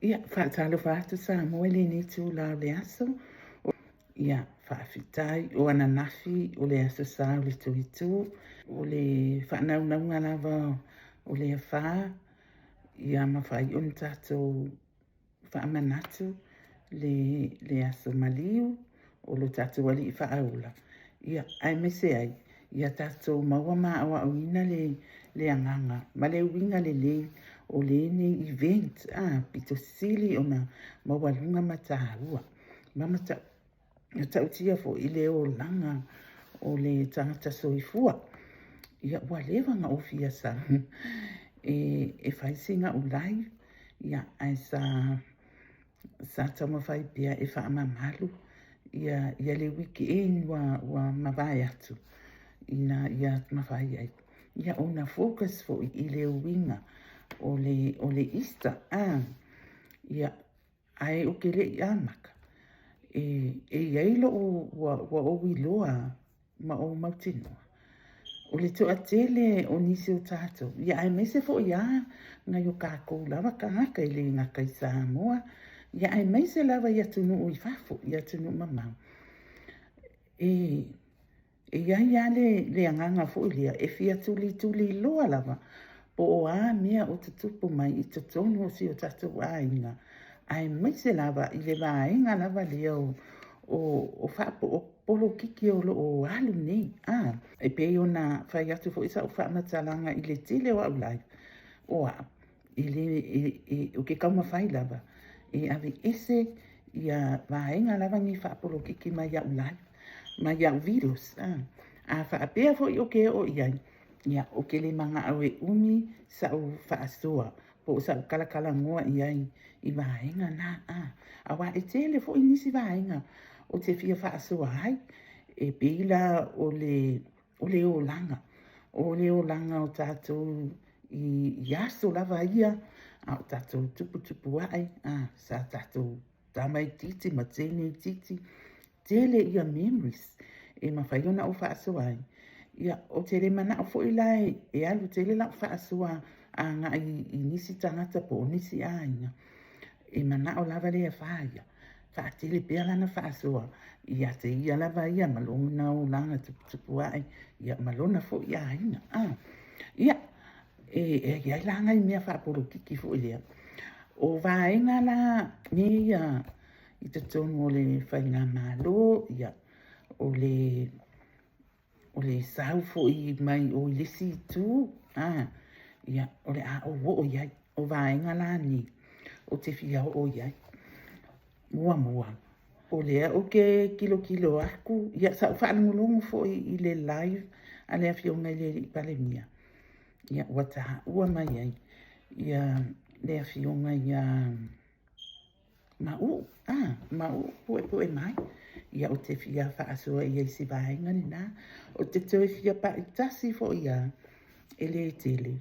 Ia, faatalofa atu Samoa i lenei itula o le aso. Ia, faafetai o ananafi o le Aso Sa o le Toitu, o le faanaunauga lava o le afa, ia mafai ona tatou faamanatu le aso maliu o lo tatou Alii Faaola, ia, aemaise ai ia tatou maua ma aoaoina le agaga ma le uiga lelei o lenei event pito sili ona maualuga ma taua ma matautia foi i le olaga o le tagata soifua. Ia, ua leva ona ou fia sau e fai sina au live, ia, ae sa taumafai pea e faamamalu ia le weekend ua mavae atu ina ia mafai ai ia ona focus foi i le uiga o le Easter. Ia, ae ou te le i amata, e i ai lou, ua ou iloa ma ou mautinoa, o le toatele o nisi o tatou, ia aemaise foi lava nai o tatou lava tagata e le gata i Samoa, ia aemaise lava i atunuu i fafo, i atunuu mamao, e i ai lava le agaga foi lea e fia tulituliloa lava po o a mea o tutupu mai i totonu o si o tatou aiga, aemaise lava i le vaega lava lea o polokiki o lo o alu nei. E pei ona fai atu foi sau faamatalaga i le tele o au live, o au, ou te taumafai lava e aveese ia vaega lava nei faapolokiki mai au live, mai au videos. A faapea foi ou te oo i ai, ia, ou te le manao e umi sau faasoa po o sau talatalanoa i ai i vaega na. Aua e tele foi nisi vaega ou te fia faasoa ai, e pei la o le olaga, o le olaga o tatou i aso lava ia a o tatou tuputupu ae, sa tatou tamaitiiti ma teine itiiti, tele ia memories e mafai ona ou faasoa ai. Ia, ou te le manao foi la e alu tele lau faasoa agai i nisi tagata po o nisi aiga, e manao lava le afa ia, faatele pea lana faasoa ia te ia lava ia ma lona olaga tuputupu ae, ia ma lona foi aiga. Ia, e i ai la nai mea faapolokiki foi lea. O vaega la nei ia i totonu o le faigamalo, ia, o le sau foi mai o i le isi itu, ia, o le a ou oo i ai. O vaega la nei ou te fia oo i ai. Muamua, o lea ou te tilotilo atu, ia sa ou faalogologo foi i le live a le Afioga i le Palemia, ia ua taua mai ai ia le Afioga ia Mauu, Mauu Puepue Mai. Ia ou te fia faasoa i ai i si vaega lena. Ou te toe fia pai tasi foi lava, e le tele,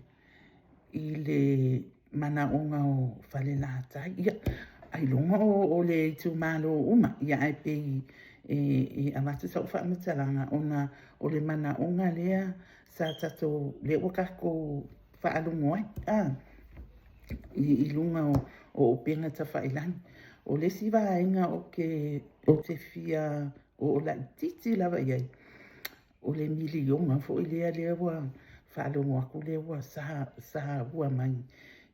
i le manaoga o Falelatai. Ia, ailoga o le itumalo uma, ia ae pei e avatu sau faamatalaga ona o le manaoga lea sa tatou, lea ua tatou faalogo ai i luga o upega tafailagi. O le isi vaega ou te fia oo laitiiti lava i ai, o le miliona foi lea ua faalogo atu lea ua saua mai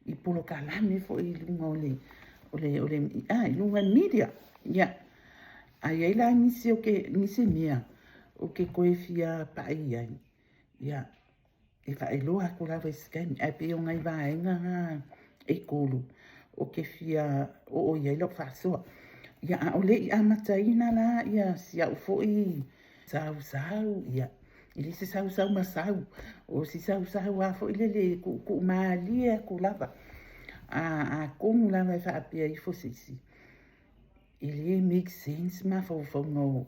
i polokalame foi i luga o le i luga o le media. Ia, ae i ai la nisi mea ou te toe fia pai i ai, ia, e faailoa atu lava i se taimi, ae pei o nai vaega na e 3 ou te fia oo i ai lau faasoa. Ia, a o le i amataina la ia si au foi sausau, ia, e le se sausau masau, o si sausau lava foi lele e tuutuu malie atu lava. Atonu lava e faapea ifo se isi, e le make sense mafaufauga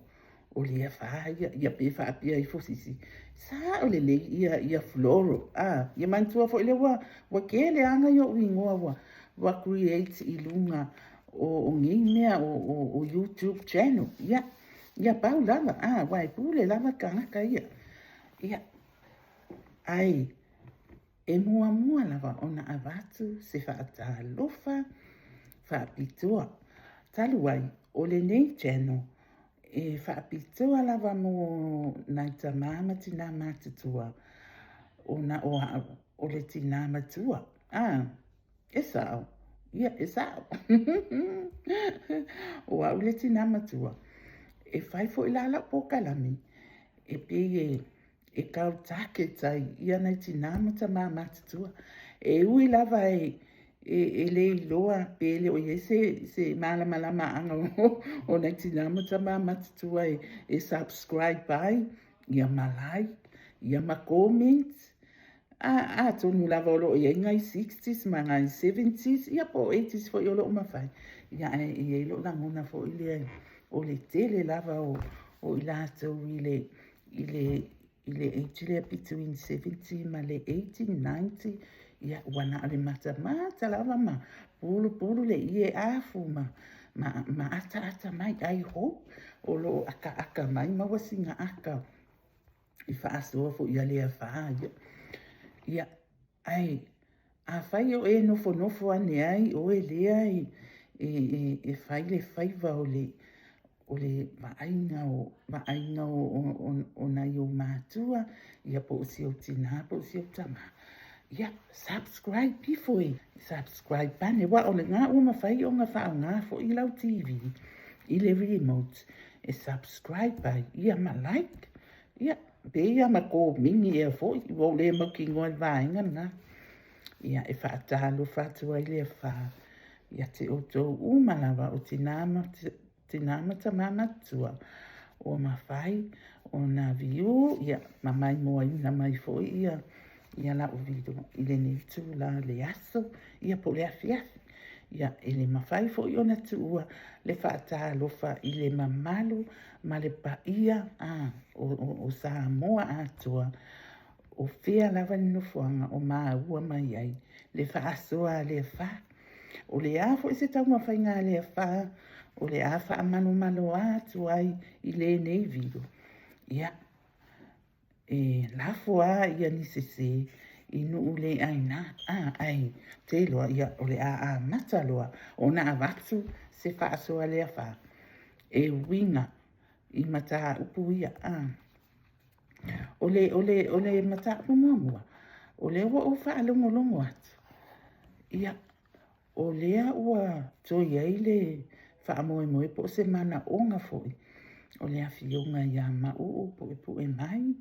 o lea fa ia, ia pe faapea ifo se isi, sao lelei ia floral. Ia manatua foi lea ua tele lava nai ou igoa ua create i luga o nei mea o YouTube channel. Ia, ia pau lava, aua e pule lava tagata ia. Ia, ae e muamua lava ona avatu se faatalofa. faapitoa. Talu ai, o lenei channel e faapitoa lava mo nai tamā ma tinā matutua, ona o a'u o le tinā matua. A, e sa'o, ia, e sa'o. O a'u le tinā matua. E fai foi la la'u polokalame e pei e kau target ai ia nai tinā ma tamā matutua. E ui lava e e le iloa pe le o i ai se malamalamaaga o nai tinā ma tamā matutua e subscribe ai, ia ma like, ia ma comment. A, atonu lava o lo o i ai nai 60s ma nai 70s, ia po o 80s foi o lo o mafai. Ia ae e i ai lou lagona foi lea o le tele lava o i latou i le i le age lea between 70 ma le 80, 90, ia ua na o le matamata lava ma pulupulu le ie afu ma, ma, ma ataata mai. I hope o lo o akaaka mai maua sina aka i faasoa foi a le afā ia. Ia, ae afai o e nofonofo ane ai oe lea e fai le faiva o le o le vaaiga o vaaiga o nai ou matua, ia po o si ou tinā po o si ou tamā, ia subscribe ifo e subscribe pane, aua o lena ua mafai ona faaaoga foi lau TV i le remote e subscribe ai, ia ma like, ia pe ia ma komini ea foi, ua ou le mautinoa i le vaega lena. Ia e faatalofa atu ai le afa ia te outou uma lava o tinā ma tinā ma tamā matua ua mafai ona view, ia, ma maimoaina mai foi ia ia la'u video i lenei itula o le aso, ia po o le afiafi. Ia, e le mafai foi ona tuua le faatalofa i le mamalu ma le paia a o Samoa atoa, o fea lava le nofoaga o maua mai ai le faasoa a le afa. O le a foi se taumafaiga a le afa o le a faamalomaloa atu ai i lenei video, ia, e lafo a ia ni sese i nuu le aina, a, ae te iloa, ia, o le a amata loa ona avatu se faasoa le afa e uiga i mataupu ia, a. O le, o le, o le mataupu muamua, o lea ua ou faalogologo atu, ia, o lea ua toe i ai le faamoemoe po o se manaoga foi o le Afioga ia Mauu Puepue mai,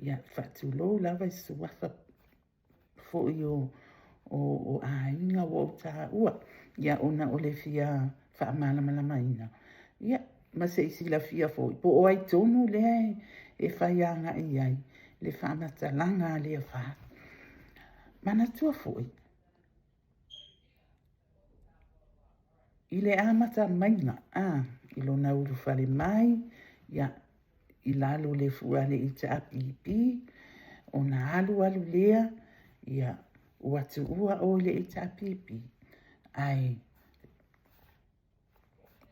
ia, faatulou lava i suafa foi o aiga ua ou taua, ia ona o le fia faamalamalamaina, ia ma se i silafia foi po o ai tonu lea e fai agai i ai le faamatalaga a le afa. Manatua foi, i le amata maiga, a, i lona ulufale mai, ia, i lalo o le fua a le HRPP, ona alualu lea, ia, ua tuua oe i le HRPP, ae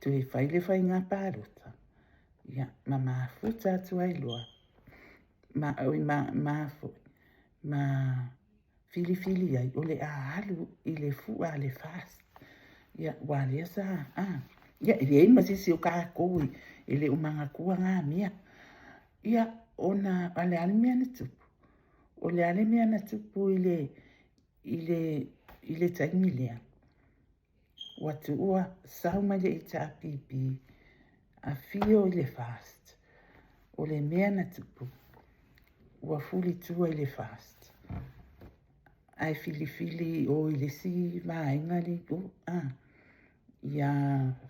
toe fai le faiga palota, ia, ma mafuta atu ai loa, ma, oi, ma, ma foi, ma filifili ai o le a alu i le fua a le FAST. Ia, ua lea sa, a, ia, e leai ma se isi o kākou e le o manatua nā mea. Ia, ona, a le a le mea na tupu? O le a le mea na tupu i le, i le, i le taimi lea? Ua tuua sau mai le HRPP, afio i le FAST. O le mea na tupu, ua fuli tua i le FAST. Ae filifili o i le isi vaega le o, a, ia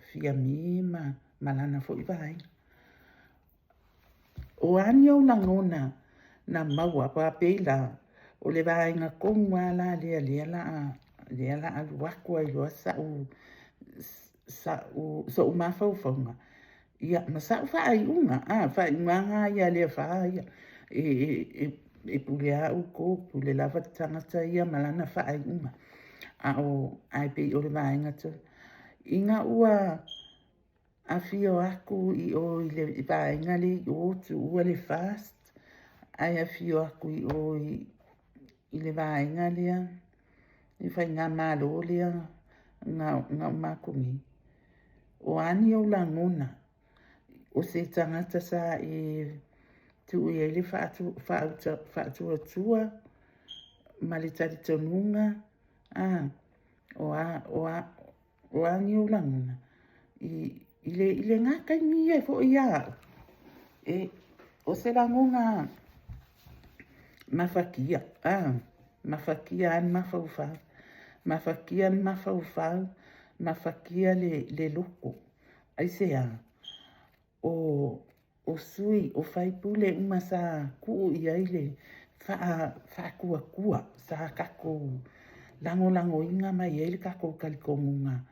Fiame ma lana foi vaega. O a ni ou lagona na maua, aua pei la, o le vaega tonu lava la lea lea la a, lea la alu atu ai loa sa'u, sa'u, so'u mafaufauga, ia, ma sa'u faaiuga, a, faaiuga lava na ia a le afa ia, e, e pule lava outou, pule lava le tagata ia ma lana faaiuga. A o, ae pei o le vaega tonu, ina ua Afio aku i o i le vaega lea i o, tuua le FAST, ae afio aku i o i le vaega lea, i faigamalo lea. Na uma aku nei, o a ni ou lagona o se tagata sa e tuu i ai le faatuatua ma le talitonuga, a, o a, o a, o a ni ou lagona i lena taimi ia foi ia au, e, o se lagona mafatia, a, mafatia lava le mafaufau, mafatia le mafaufau, mafatia le loto. Aisea? O sui, o faipule uma sa tuu i ai le faatuatua, sa tatou lagolagoina ma i ai le tatou talitonuga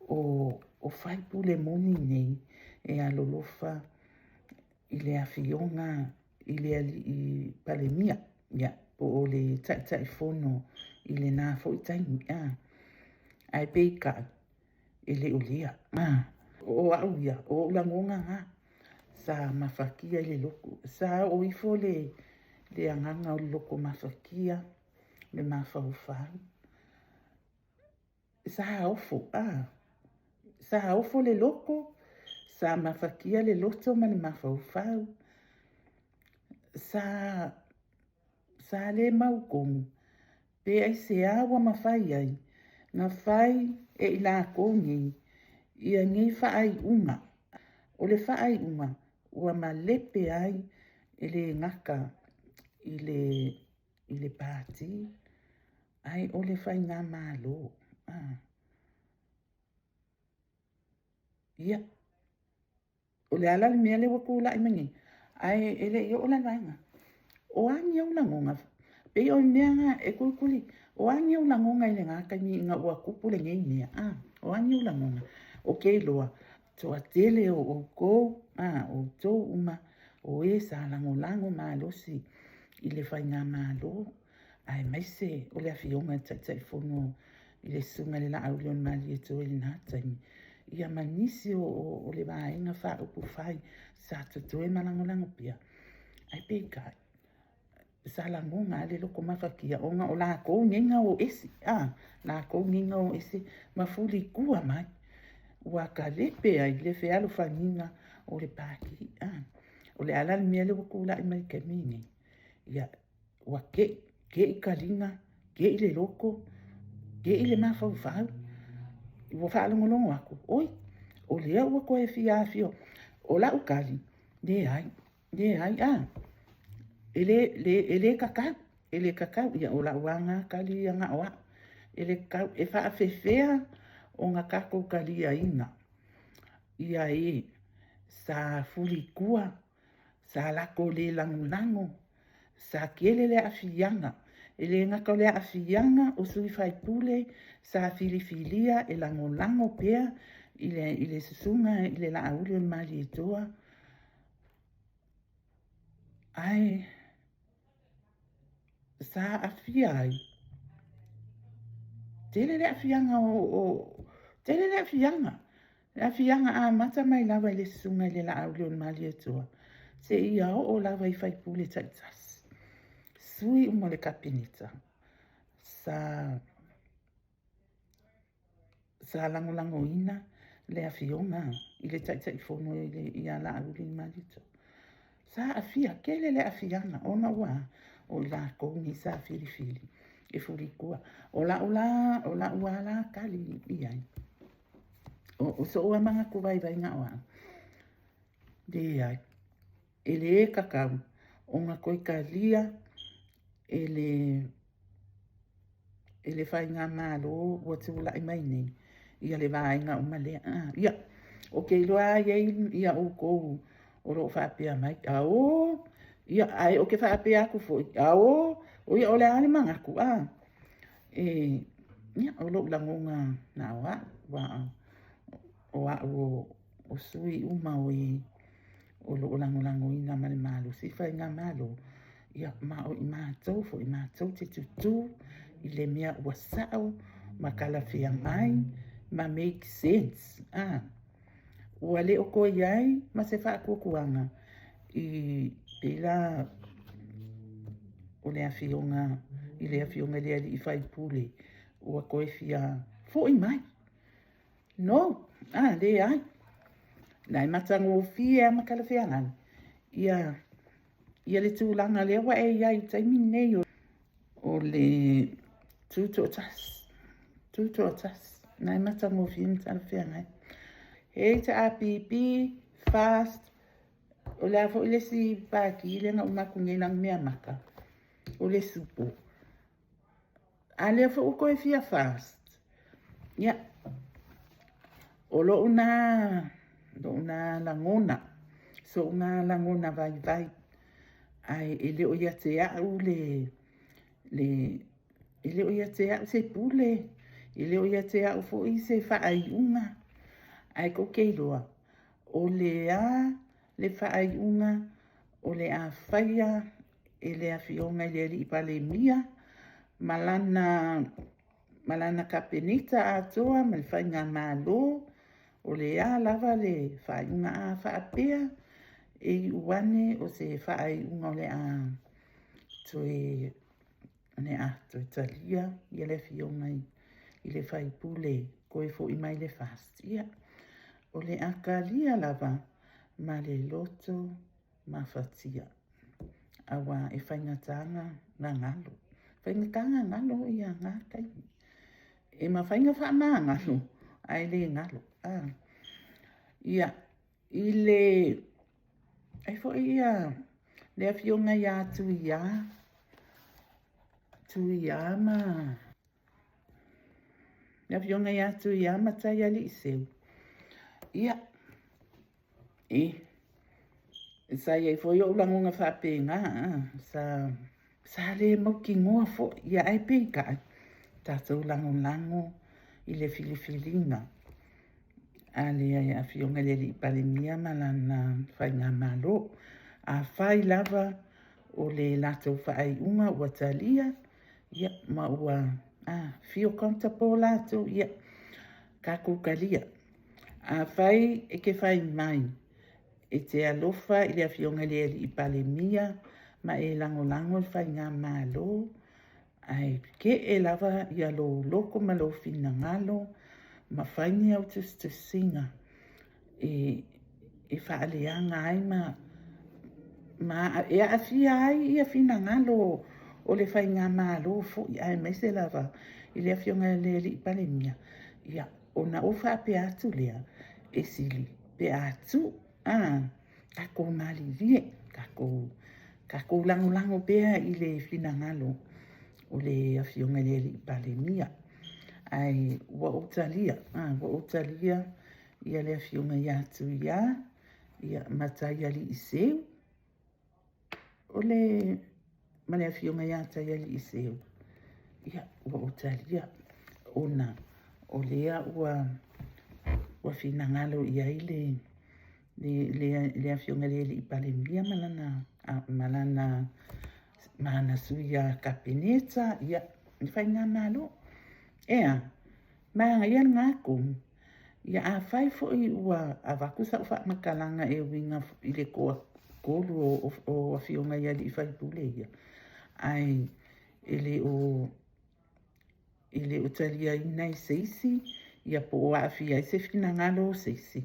o faipule moni nei e alolofa i le afioga i le alii Palemia, ia, po o le Taitaifono i lena foi taimi. Ae peitai, e le o lea. O au ia, o ou lagona na, sa mafatia i le loto, sa oo ifo le agaga o le loto mafatia, le mafaufau, sa ofo, sa ofo le loto, sa mafatia le loto ma le mafaufau, sa le mautonu pe aisea ua mafai ai ona fai e i latou nei ia nei faaiuga. O le faaiuga ua malepe ai, e le gata i le Pati, ae o le faigamalo. Ia, o le a la le mea lea ua tulai mai nei? Ae e le i oo la i le vaega. O a ni ou lagona? Pei o le mea lena e kulikuli, o a ni ou lagona i lena taimi ina ua tupu lenei mea? O a ni ou lagona? Ou te iloa, toatele o outou, outou uma, o e sa lagolago malosi i le faigamalo, aemaise o le afioga i le Taitaifono i le Susuga i le Laaulialemalietoa i lena taimi, ia ma nisi o le Vaega Faaupufai sa totoe ma lagolago pea, ae peitai, sa lagona lava le loto mafatia ona o latou nei na o ese, latou nei na o ese ma fulitua mai, ua talepe ai le fealofaniga o le Pati. O le a la le mea lea ua tulai mai i le taimi lenei? Ia, ua tei, tei taliga, tei le loto, tei le mafaufau, ua faalogologo atu, oi, o lea ua toe fia afio. O lau tali, leai, leai, e le tatau, e le tatau. Ia o lau lava lena tali ia na o au. E le tatau, e faafefea ona tatou taliaina ia e sa fulitua, sa latou le lagolago, sa tele le aafiaga, e le gata o le aafiaga o sui faipule sa filifilia e lagolago pea i le susuga i le Laaulialemalietoa, ae sa aafia ai, tele le aafiaga tele le aafiaga, le aafiaga amata mai lava i le susuga i le Laaulialemalietoa seia oo lava i sui usufono taitasi, sui uma o le Kapeneta sa lagolagoina le afioga i le Taitaifono ia Laaulialemalietoa. Sa aafia, tele le aafiaga ona ua a? O i latou nei sa filifili e fulitua. O lau la, o lau lava la tali i ai, o sou lava manatu vaivai na o au, leai, e le tatau ona toe talia e le faigamalo ua tulai mai nei ia le vaega uma lea. Ia, ou te iloa lava e i ai ia outou o lo o faapea mai, aô, ia, ae ou te faapea atu foi, aô, ia o le a le manatu, ia, o lou lagona na o au, aua o au o sui uma o e o lo o lagolagoina ma le malosi faigamalo, ia, ma o i matou foi matou te tutū i le mea ua sao ma talafeagai ma make sense. Ua le o toe i ai ma se faatuatuaga i pei la o le afioga i le afioga i le alii faipule ua toe fia Fo'i mai. No, a, leai. Na e matagofie lava ma talafeagai ia ia le tulaga lea ua e i ai i le taimi lenei o le tutoatasi. Tutoatasi. Na e matagofie ma talafeagai. Hate RPP, fast, o le a foi le isi pati lea na uma atu nei Lanumeamata, o le Supo. A lea foi ua toe fia fast. Ia, o lou na, lou na lagona, sou na lagona vaivai, ae e le o ia te au le, le, e le o ia te au se pule, e le o ia te au foi se faaiuga, ae tou te iloa, o le a le faaiuga o le a faia e le Afioga i le Alii Palemia ma lana Kapeneta atoa ma le Faigamalo, o le a lava le faaiuga. A faapea e iu ane o se faaiuga o le a toe talia le Afioga i le sui usufono e toe foi mai le FAST, ia, o le a talia lava ma le loto mafatia, aua e faigata ona galo, faigata ona galo ia na taimi. E mafai ona faamagalo, ae le galo. Ia, i le ai foi le afioga ia Tuia, Tuia ma le afioga ia Tuia ma Taialii Ia, e sa i ai foi ou lagona faapena, sa le mautinoa foi, ia ae peitai, tatou lagolago i le filifiliga a le Afioga i le Alii Palemia ma lana Faigamalo. Afai lava o le latou faaiuga ua talia, ia, ma ua feel comfortable latou, ia, tatou talia. Afai e te fai mai e te alofa i le Afioga i le Alii Palemia ma e lagolago le Faigamalo, ae tetee lava ia lou loto ma lou finagalo ma fai ni au tusitusiga e faaleaga ai ma e aafia ai ia finagalo o le Faigamalo foi, aemaise lava i le Afioga i le Alii Palemia, ia, ona ou faapea atu lea, e sili pe a tuu, tatou malilie, tatou lagolago pea i le finagalo o le Afioga i le Alii Palemia. Ae ua ou talia, ua ou talia ia le Afioga ia Tuia, ia ma Taialii Seu, o le, ma le Afioga ia Taialii Seu, ia, ua ou talia, ona o lea ua finagalo i ai le Afioga i le Alii Palemia ma lana, ma ana sui a Kapeneta, ia, le Faigamalo. Ea, manaia lena tonu. Ia, afai foi ua avatu sau faamatalaga e uiga i le toatolu o afioga i alii faipule ia, ae e le o taliaina e se isi, ia po o aafia ai se finagalo o se isi,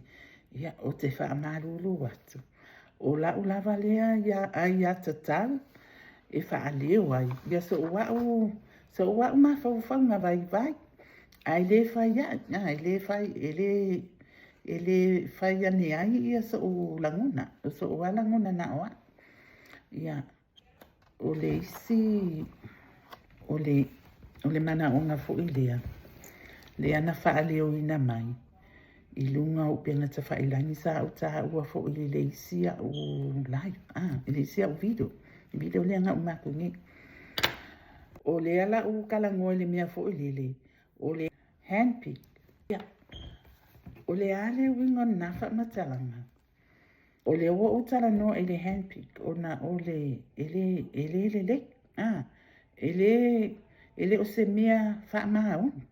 ia, ou te faamalulu atu, o lau lava lea aiatatau e faaleo ai ia sou au mafaufauga vaivai, ae le fai ai, e le fai ane ai ia sou lagona, o sou lava lagona na o au. Ia, o le isi, o le manaoga foi lea, lea na faaleoina mai i luga o upega tafailagi, sa ou taua foi i le isi au live, i le isi au video, video lea na uma atu nei. O lea la ua talanoa i le mea foi lele, o le handpick. Ia, o le a le uiga o lena faamatalaga? O lea ua ou talanoa i le handpick, ona o le, e le lelei, e le o se mea faamaoni.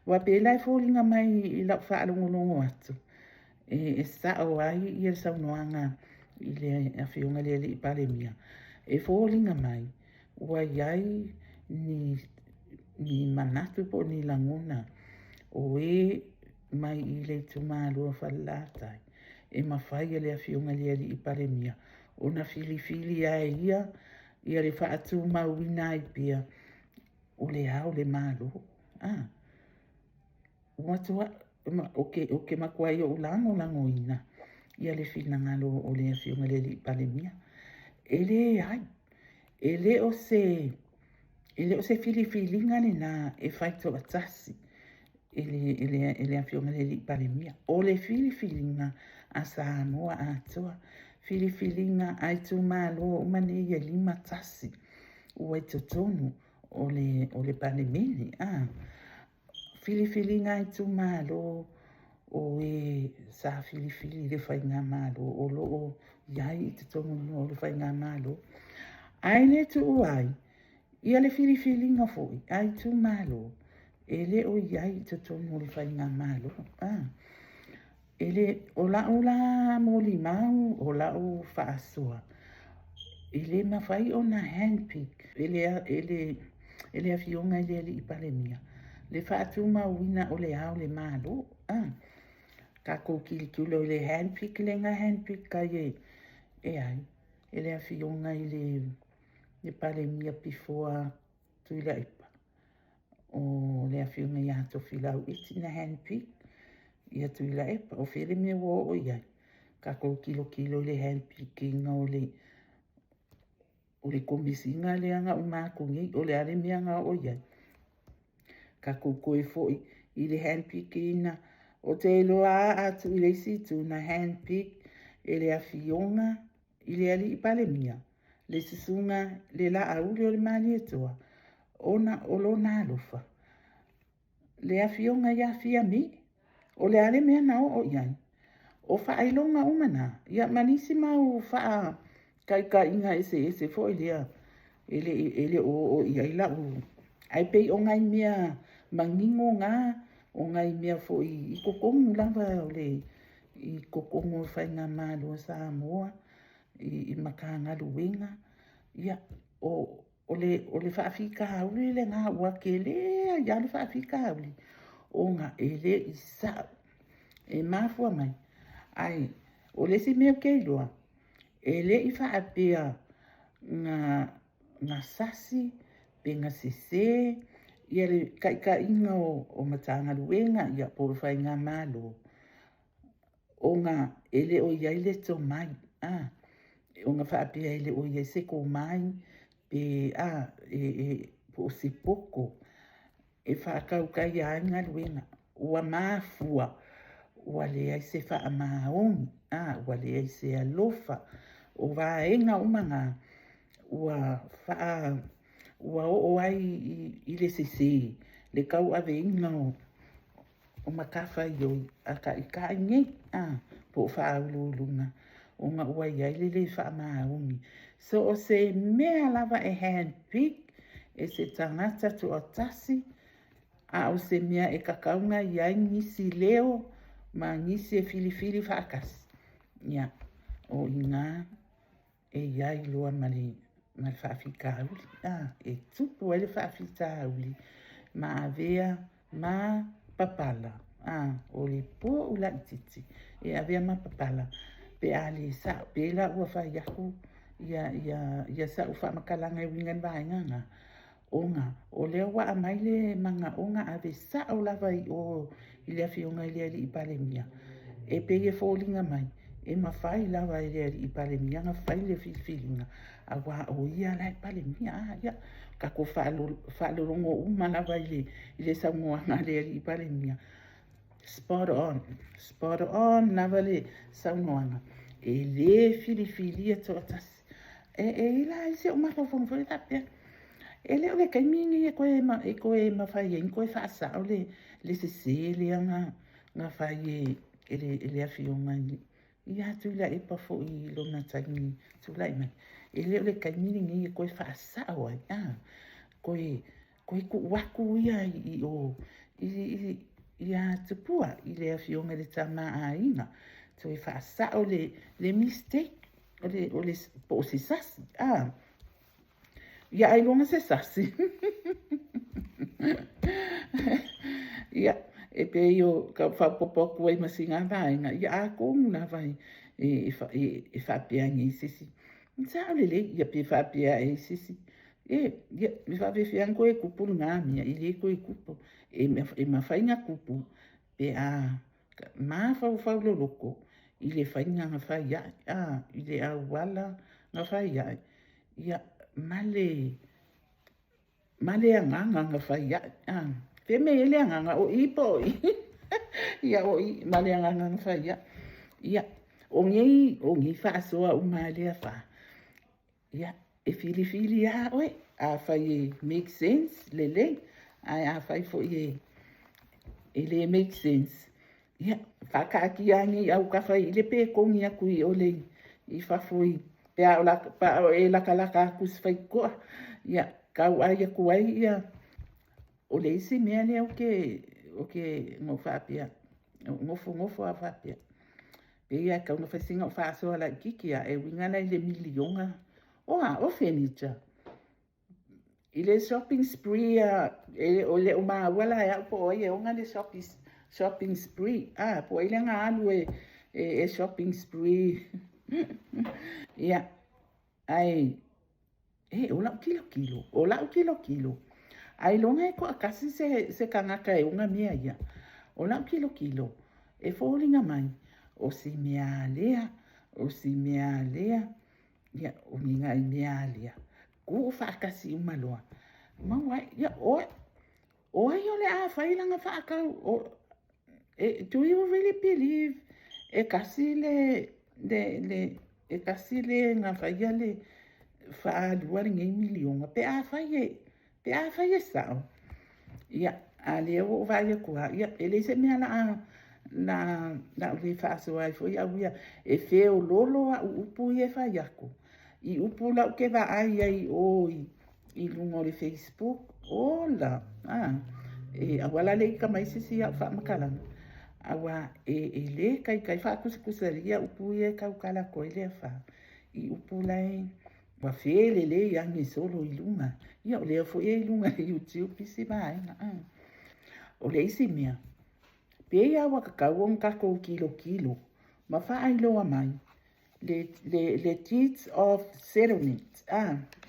Aua pei la e foliga mai i lau faalogologo atu, e sao ai le saunoaga i le Afioga i le Alii Palemia, e foliga mai ua i ai ni manatu po o ni lagona. O e mai i le itumalo o Falelatai, e mafai e le Afioga i le Alii Palemia ona filifili lava e ia ia le faatumauina ai pea o le Ao o le Malo. Ua matua, ou te matuai ou lagolagoina ia le finagalo o le Afioga i le Alii Palemia. E leai, e le o se, e le o se filifiliga lena e fai toatasi e le Afioga i le Alii Palemia. O le filifiliga a Samoa atoa, filifiliga a itumalo uma nei e 51 ua i totonu o le Palemene. Filifiliga a itumalo o e sa filifili i le faigamalo o lo o i ai i totonu o le faigamalo. Ae le tuua ai ia le filifiliga foi a itumalo e le o i ai i totonu o le faigamalo. E le, o lau la molimau, o lau faasoa, e le mafai ona handpick e le Afioga i le Alii Palemia le faatumauina o le Ao o le Malo. Tatou tilotilo i le handpick lea na handpick ai e ai? E le Afioga i le Palemia before Tuilaepa, o le Afioga ia Tofilau Iti na handpick ia Tuilaepa. O fea le mea ua oo i ai? Tatou tilotilo i le handpick ina o le Komesina lea na uma atu nei, o le a le mea na oo i ai? Tatou toe foi i le handpick ina, ou te iloa lava a tuu i le isi itu, na handpick e le Afioga i le Alii Palemia le susuga le Laauli o le Malietoa ona o lona alofa le Afioga ia Fiame. O le a le mea na oo i ai? O faailoga uma na, ia ma nisi mau faataitaiga eseese foi lea e le o oo i ai lau, ae pei o nai mea manino na, o nai mea foi i totonu lava o le, i totonu o le faigamalo a Samoa, i Matagaluega, ia, o le faafitauli lena ua tele ai lava le faafitauli, ona e le i sao. E mafua mai, ae o le isi mea ou te iloa, e le i faapea na sasi pe na sese ia le taitaiga o Matagaluega ia po o le faigamalo, ona e le o i ai le tomai, ona faapea e le o i ai se tomai pe po o se poto e faatautaia ai galuega. Ua mafua ua leai se faamaoni, ua leai se alofa. O vaega uma na ua oo ai i le sese le tauaveina o matafaioi a taitai nei, po o faauluuluga ona ua i ai le le faamaoni. So o se mea lava e handpick e se tagata toatasi, a o se mea e tatau ona i ai nisi leo ma nisi e filifili faatasi, ia, o i ina e i ai loa ma le faafitauli, e tupu ai le faafitauli ma avea ma papala, o le po'u laitiiti e avea ma papala pe a le sa'o. Pei la ua fai atu ia sa'u faamatalaga e uiga i le vaega lena, ona o lea ua aumai le manaoga ave sa'o lava i o i le Afioga i le Alii Palemia, e pei e foliga mai e mafai lava e le Alii Palemia ona fai le filifiliga aua o ia la e Palemia. Ia, tatou faalologo uma lava i le saunoaga a le Alii Palemia, spot on, spot on lava le saunoaga, e le filifilia toatasi. E i ai la isi ou mafaufauga foi lea faapea, e le o le taimi lenei e toe mafai ai ona toe faasao le sese lea na fai e le Afioga ia Tuilaepa foi i lona taimi tulai mai. E le o le taimi lenei e toe faasao ai, toe tuu atu ia i o ia Tupua i le Afioga i le Tama a Aiga, toe faasao le mistake, po o se sasi, ia ailoga se sasi. Ia, E pei o ka faaopoopo atu ai ma sina vaega, ia atonu lava e faapea ane ai se isi, sao lelei, ia pe faapea ae ai se isi, e, ia, e faapefea ona toe tupu lena mea? E le toe tupu. E mafai ona tupu pe a mafaufau loloto i le faiga na fai ai, i le auala na fai ai, ia, ma le agaga na fai ai. Fea mea e i ai le agaga, o i po o i? Ia, o i, ma le agaga na fai ai. Ia, o nei faasoa uma a le afa, ia, e filifili lava oe, afai e make sense, lelei, ae afai foi e le make sense, ia, faataatia ane i autafa i le pe togi atu i o le i fafo i, pe a o e latalata atu i se faitotoa, ia, tauai atu ai, ia. O le isi mea lea ou te na ou faapea, nofonofo lava faapea, pei lava e tatau ona fai sina ou faasoa laitiiti lava e uiga la i le miliona. O a? O furniture. I le shopping spree e le o maua la e au po o ai e ona le shopping spree. Po o ai lea na alu e shopping spree. Ia, ae, e, o lau tilotilo, o lau tilotilo, ailoga e toatasi se tagata e ona mea ia. O lau tilotilo, e foliga mai, o si mea lea, o si mea lea, ia, o ni nai mea lea, tuu faatasi uma loa. Maua ai, ia, o ai o le a fai lana faatau? Do you really believe e tasi le e tasi le na faia le faalua lenei miliona? Pe a fai e sao, ia, a lea ua ou vaai atu lava, ia, e leai se mea la ou le faasoa ai foi au ia. E feololo au upu ia e fai atu, i upu la ou te vaai ai o i luga o le Facebook. Ola, e aua la le ita mai se isi au faamatalaga, aua e le taitai faatusatusalia upu ia e tautala atu ai le afa i upu la e ua felelei age solo i luga. Ia, o lea foi e i luga i YouTube isi vaega. O le isi mea, pei lava ua tatau ona tatou tilotilo ma faailoa mai le deeds of settlement,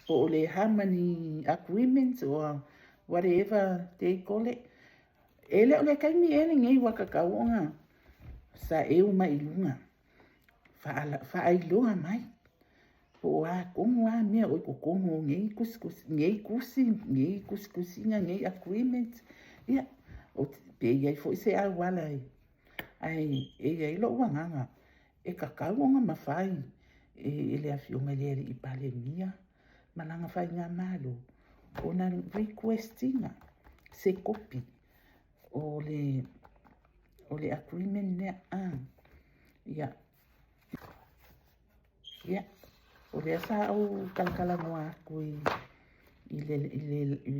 po o le harmony agreement or whatever they call it. E le o le taimi ea lenei ua tatau ona saeu mai i luga, faailoa mai po o a tonu a mea o i totonu o nei tusitusi, nei tusi, nei tusitusiga, nei agreement. Ia, pe i ai foi se auala e, ae e i ai lou agaga, e tatau ona mafai e le afioga i le alii Palemia ma lana faigamalo ona request ina se kopi o le agreement lea. Ia, ia, o lea sa ou talatalanoa atu i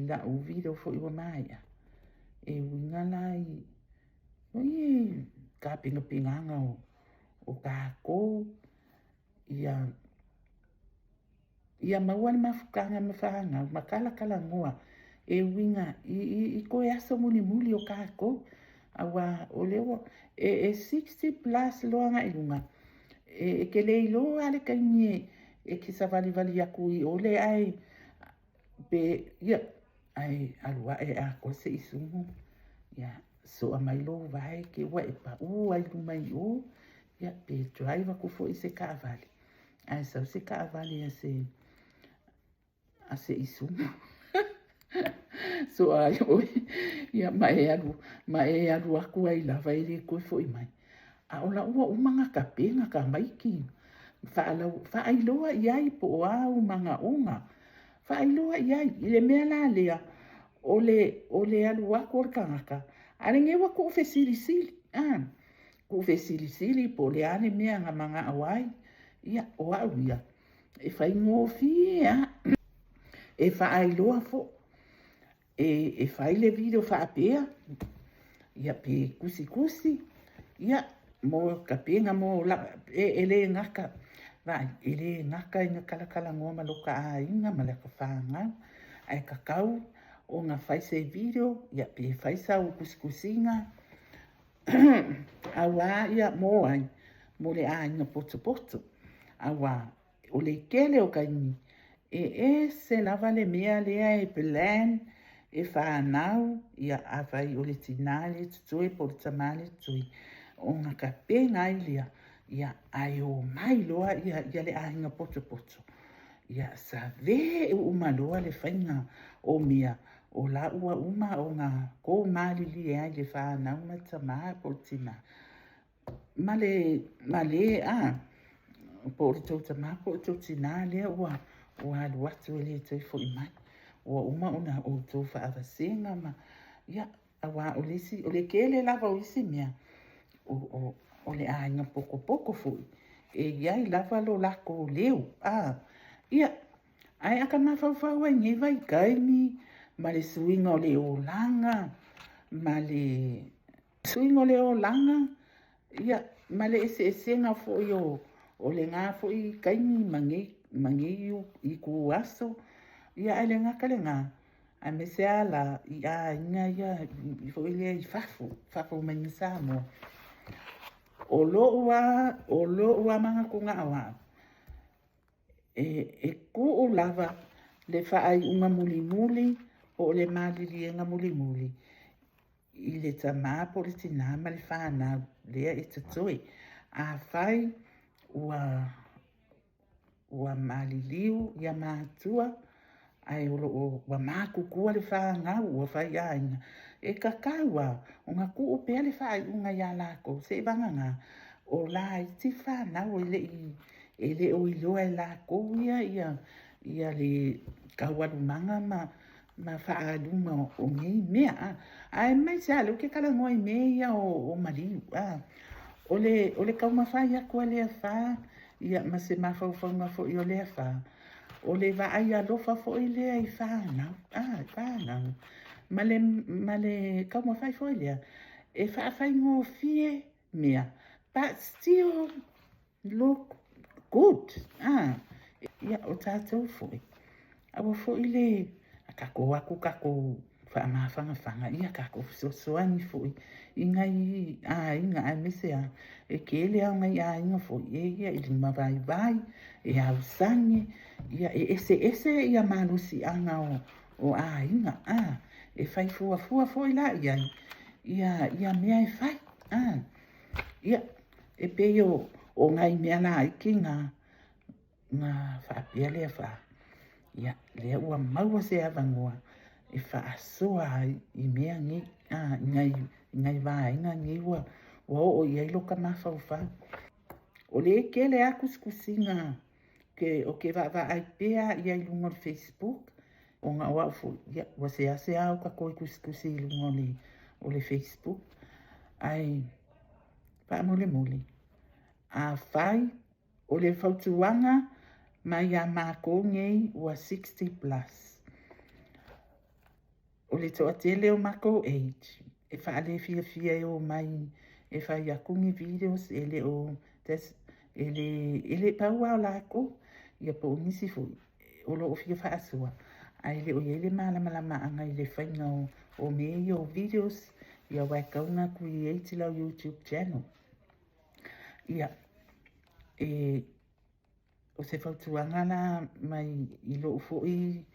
lau video foi ua maea, e uiga la i oi tapenapenaga o tatou, ia ia maua le mafutaga ma fanau ma talatalanoa e uiga i toe aso mulimuli o tatou, aua o lea ua e 60 plus loa agai i luga, e te le iloa lava le taimi e te savalivali atu i o le ae pe ia ae alu ae atoa se i sumu, ia soa mai lou vae te ua e pau ai luma i o, ia pe drive atu foi se taavale, ae sau se taavale a se isumu soa ai oe, ia ma e alu atu ai lava e le toe foi mai. A o lau ua uma ona tapena tamaiti faailoa i ai po o a ou manaoga, faailoa i ai i le mea la lea o le alu atu o le tagata a lenei ua tuu fesilisili, tuu fesilisili po o le a le mea na manao ai. Ia, o au ia e faigofie lava e faailoa foi e fai le video faapea, ia pe tusitusi, ia mo tapena mo la e le gata vaai, e le gata ina talatalanoa ma lota aiga ma lata fanau, ae tatau ona fai se video, ia pe fai sau tusitusiga. Auā ia mo ai, mo le aiga potopoto. Auā, o le kele o taimi, e ese lava le mea lea e plan e fanau, ia afai o le tinā lea e totoe po o le tamā lea e totoe, ona tapena ai lea, ia ae omai loa ia, ia le aiga potopoto. Ia save uma loa le faiga o mea, o la ua uma ona tou malilie ai le fanau ma le tamā po o le tinā. Ma le, ma le a, po o le tou tamā po o le tou tinā lea ua, ua alu atu e le toe foi mai. Ua uma ona outou faavasega ma, ia, auā o le isi, o le tele lava o isi mea, o, o, o le aiga potopoto foi, e i ai lava lo latou leo, a, ia, ae a ta mafaufau ai i nei vaitaimi, ma le suiga o le olaga, ma le suiga o le olaga, ia, ma le eseesega foi o, o lena foi taimi ma nei, ma nei ituaso, ia, ae le gata lena, aemaise lava la i aiga ia foi lea i fafo, fafo mai ma Samoa. O lo'u lava, o lo'u lava manatu na o a'u, e, e tuu lava le faaiuga mulimuli po o le maliliega mulimuli i le tamā po o le tinā ma le fanau lea e totoe. Afai ua ua maliliu ia matua, ae o lo o ua matutua le fanau ua faiaiga, e tatau lava ona tuu pea le faaiuga ia latou, seiavagana o laiti fanau e le i e le o iloa e latou ia ia ia le taualumaga ma ma faaaluga o nei mea. A. Aemaise lava lea ou te talanoa i mea ia o, o maliu. A. O le, o le taumafai atu a le afa, ia ma se mafaufauga foi o le afa, o le vaai alofa foi lea i fanau, a, i fanau, ma le, ma le taumafai foi lea e faafaigofie mea, but still look good. Ah, ia, o tatou foi, aua foi le, a tatou o atu tatou faamafanafana, ia tatou fesoasoani foi i nai aiga, aemaise lava, e tele lava o nai aiga foi, e ia e limavaivai, e ausage, ia e eseese ia malosiaga o, o aiga, a, e fai fuafua foi la i ai, ia, ia mea e fai, a. Ia, e pei o, o nai mea laiti na, na faapea lea fa, ia, lea ua maua se avanoa e faasoa ai i mea nei, a, i nai, i nai vaega nei ua, ua oo i ai loka mafaufau. O le tele lava tusitusiga ke, o ke vaavaai pea i ai i luga o le Facebook, ona o au foi, ia, ua seasea o ta toe tusitusi i luga o le, o le Facebook. Ae, faamolemole, afai o le fautuaga mai iā matou nei ua 60 plus, o le toatele o matou age e faalefiafia e omai e fai atu ni videos e le o e le e le pau lava o latou ia po o nisi foi o lo o fia faasoa ae le o i ai le malamalamaaga i le faiga o, o mea ia o videos ia aua e tatau ona create lau YouTube channel. Ia, e, o se fautuaga la mai i lou foi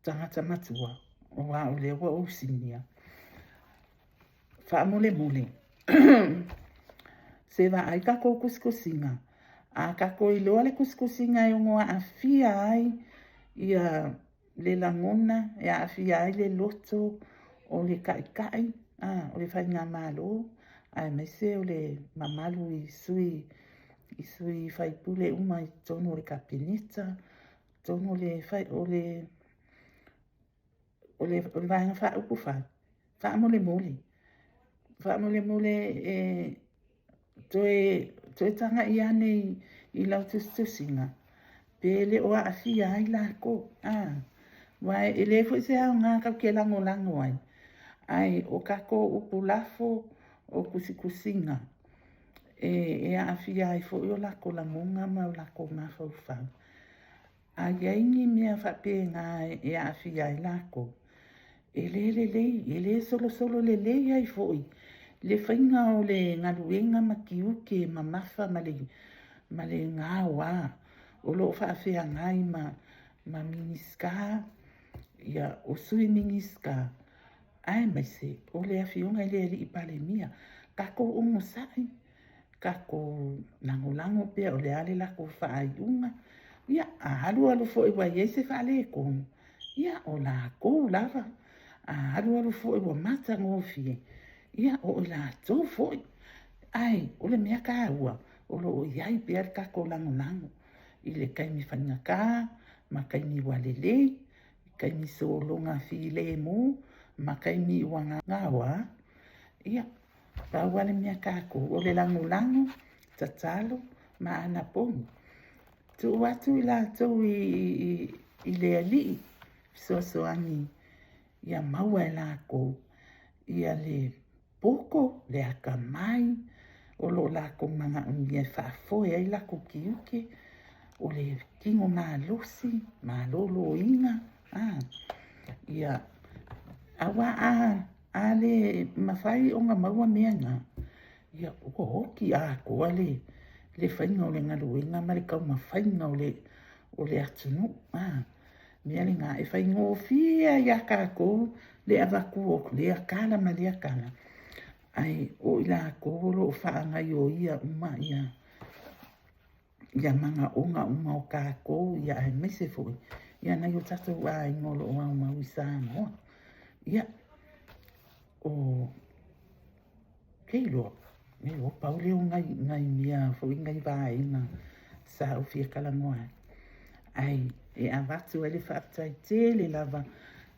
tagata matua, aua o lea ua ou sinia. Faamolemole, se vaai tatou tusitusiga, a tatou iloa le tusitusiga e ono aafia ai ia le lagona, e aafia ai le loto o le taitai, a, o le faigamalo, aemaise o le mamalu i sui i sui faipule uma i totonu o le Kapeneta, totonu o le, o le, o le, o le Vaega Faaupufai, faamolemole, faamolemole e toe, toe tagai ane i, i lau tusitusiga, pe le o aafia ai lakou. A, aua e le foi se aoga tatou te lagolago ai, ae o tatou upu lafo, o tusitusiga, e, e aafia ai foi o latou lagona ma o latou mafaufau. A i ai ni mea faapena e aafia ai latou, e le lelei, e le solosolo lelei ai foi. le faiga o le galuega ma tiute mamafa ma le ma le gaoa o lo o faafeagai ma ma Minisita, ia, o Sui Minisita, aemaise o le Afioga i le Alii Palemia. Tatou onosai, tatou lagolago pea o le a le latou faaiuga. Ia, a alualu foi ua i ai se faaletonu, ia, o latou lava. A alualu foi ua matagofie, ia, o i latou foi. Ae o le mea taua, o lo o i ai pea le tatou lagolago i le taimi faigata ma taimi ua lelei, taimi sologa filemu ma taimi ua gaoa. Ia, pau lava le mea a tatou, o le lagolago, tatalo ma anapogi. Tuu atu i latou i le Alii fesoasoani ia maua e latou ia le poto, le atamai o lo o latou manaomia e faafoe ai latou tiute, o le tino malosi, maloloina, ia, aua a le mafai ona maua mea na, ia ua oti atoa le faiga o le galuega ma le taumafaiga o le atunuu. O le mea lena, e faigofie lava ia tatou le avatu o lea tala ma lea tala, ae o i latou o lo o faagaoioia uma ia manaoga uma o tatou, ia aemaise foi ia nai o tatou aiga o lo o aumau i Samoa. Ia, o ke iloa, e iloa pau lea o nai, nai mea foi nai vaega sa ou fia talanoa ai. Ae e avatu ai le faafetai tele lava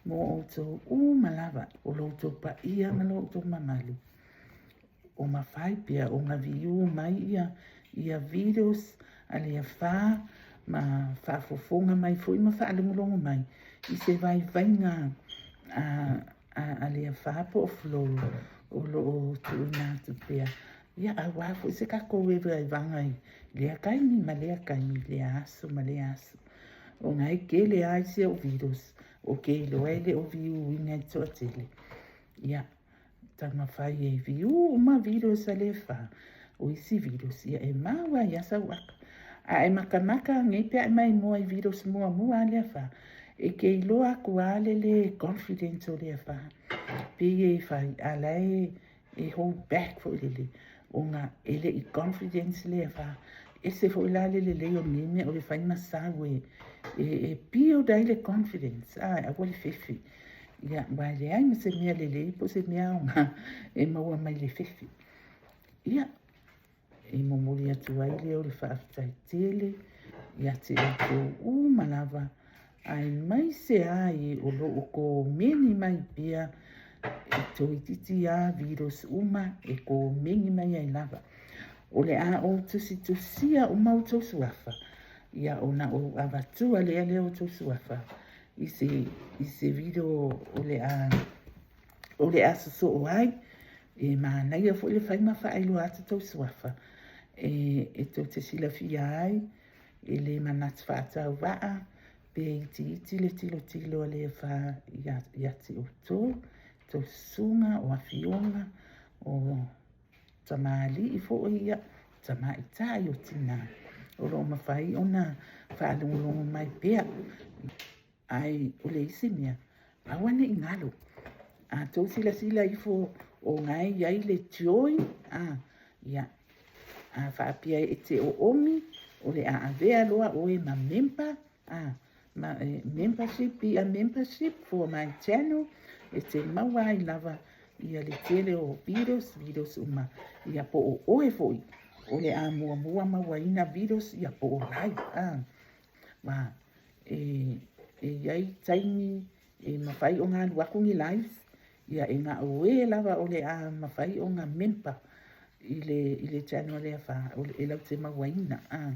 mo outou uma lava, o lo outou paia ma lo outou mamalu. O mafai pea ona view mai ia ia videos a le afa ma faafofoga mai foi ma faalogologo mai i se vaivaiga a a le afa po o Flo o lo o tuuina atu pea. Ia aua foi se tatou vaivaivaga i lea taimi ma lea taimi, lea aso ma lea aso. Ona e tele lava isi au videos ou te iloa e le o view ina e le toatele. Ia, taumafai e view uma videos a le fa. O isi videos, ia e mau ai lava sau ata. A e matamata nei pe a e maimoa i videos muamua a le afa, e te iloa atu lava le le confident o le afa. Pei e fai, a la e e hold back foi lele, ona e le i confidence le afa. Ese foi la le lelei o lenei mea o le fai ma sau e, e, e build ai le confidence, a, aua le fefe. Ia, aua e leai ma se mea lelei po o se mea aoga e maua mai le fefe. Ia, e momoli atu ai lea o le faafetai tele ia te outou uma lava, aemaise ai o lo o komeni mai pea e toeitiiti lava videos uma e komeni mai ai lava. O le a ou tusitusia uma outou suafa, ia ona ou avatua lea lea outou suafa i se, i se video o le a, o le a sosoo ai. E manaia foi le fai ma faailoa atu tou suafa e, e tou te silafia ai, e le manatu faatauvaa, pe itiiti le tilotilo a le Afa ia, ia te outou, tou susuga, o afioga, o tamalii foi, ia, tamaitai, o tinā, o lo o mafai ona faalogologo mai pea. Ae o le isi mea, aua ne i galo. A tou silasila ifo o na e i ai le join, a, ia, a faapea e te oomi, o le a avea loa oe ma member, a, ma, e, membership, be a membership for my channel, e te maua ai lava ia le tele o videos, videos uma, ia po o oe foi, o le a muamua mauaina videos, ia po o live, a, ma, e, e i ai taimi e mafai ona alu atu ni lives, ia e na o e lava o le a mafai ona member i le, i le channel lea fa, o le, e lau te mauaina, a,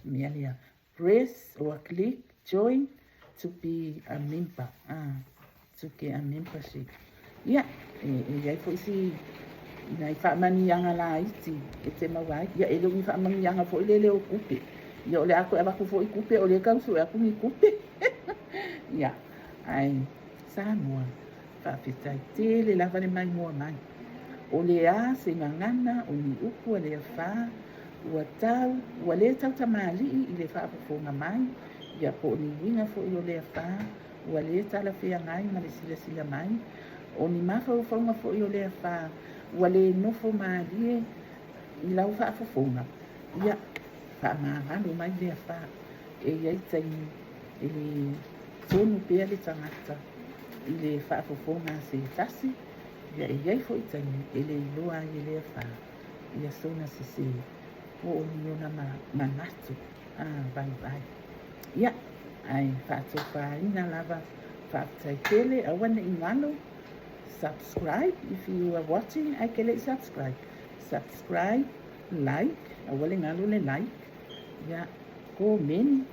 mea lea, press or click join to be a member, a, to get a membership. Ia, e, e i ai foi si nai faamanuiaga laiti e te maua ai. Ia, e le o ni faamanuiaga foi lele o tupe. Ia, o le a toe avatu foi tupe, o lea e tau sue atu ni tupe. Ia, ae Samoa, faafetai tele lava le maimoa mai. O le a se gagana o ni upu a le afa ua tau, ua le tautamalii i le faafofoga mai, ia po o ni uiga foi o le afa ua le talafeagai ma le silasila mai, o ni mafaufauga foi o le afa ua le nofo malie i lau faafofoga, ia faamagalo mai le afa. E i ai taimi e le tonu pea le tagata i le faafofoga a se tasi, ia e i ai foi taimi e le iloa ai e le afa ia sona sesē po o ni ona manatu vaivai. Ia, ae faatofaina lava, faafetai tele, aua ne i galo, subscribe if you are watching ae ke le i subscribe, subscribe, like, aua le galo le like, ia, komeni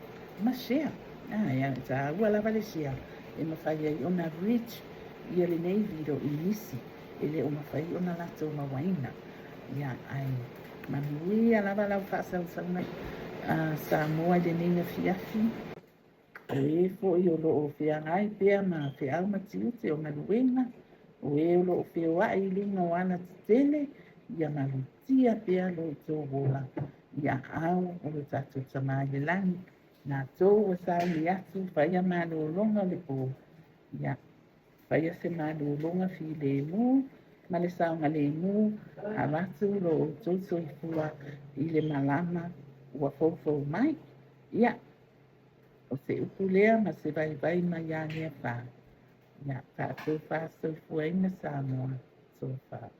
ma share. E taua lava le share e mafai ai ona reach ia lenei video i nisi e le o mafai ona latou mauaina. Ia, ae manuia lava lau faasausauga Samoa i lenei afiafi. O e foi o lo o feagai pea ma feau ma tiute o galuega, o e o lo o feoai i luga o alatetele, ia malutia pea lo outou ola i aao o lo tatou Tama i le lagi. Matou ua sauni atu, faia malologa o le po. Ia, faia se malologa filemu ma le saogalemu, avatu lo outou soifua i le malama ua foufou mai. Ia, o se upu lea ma se vaivai mai ia Leafa. Ia, tatou faasoifuaina Samoa. Tofa.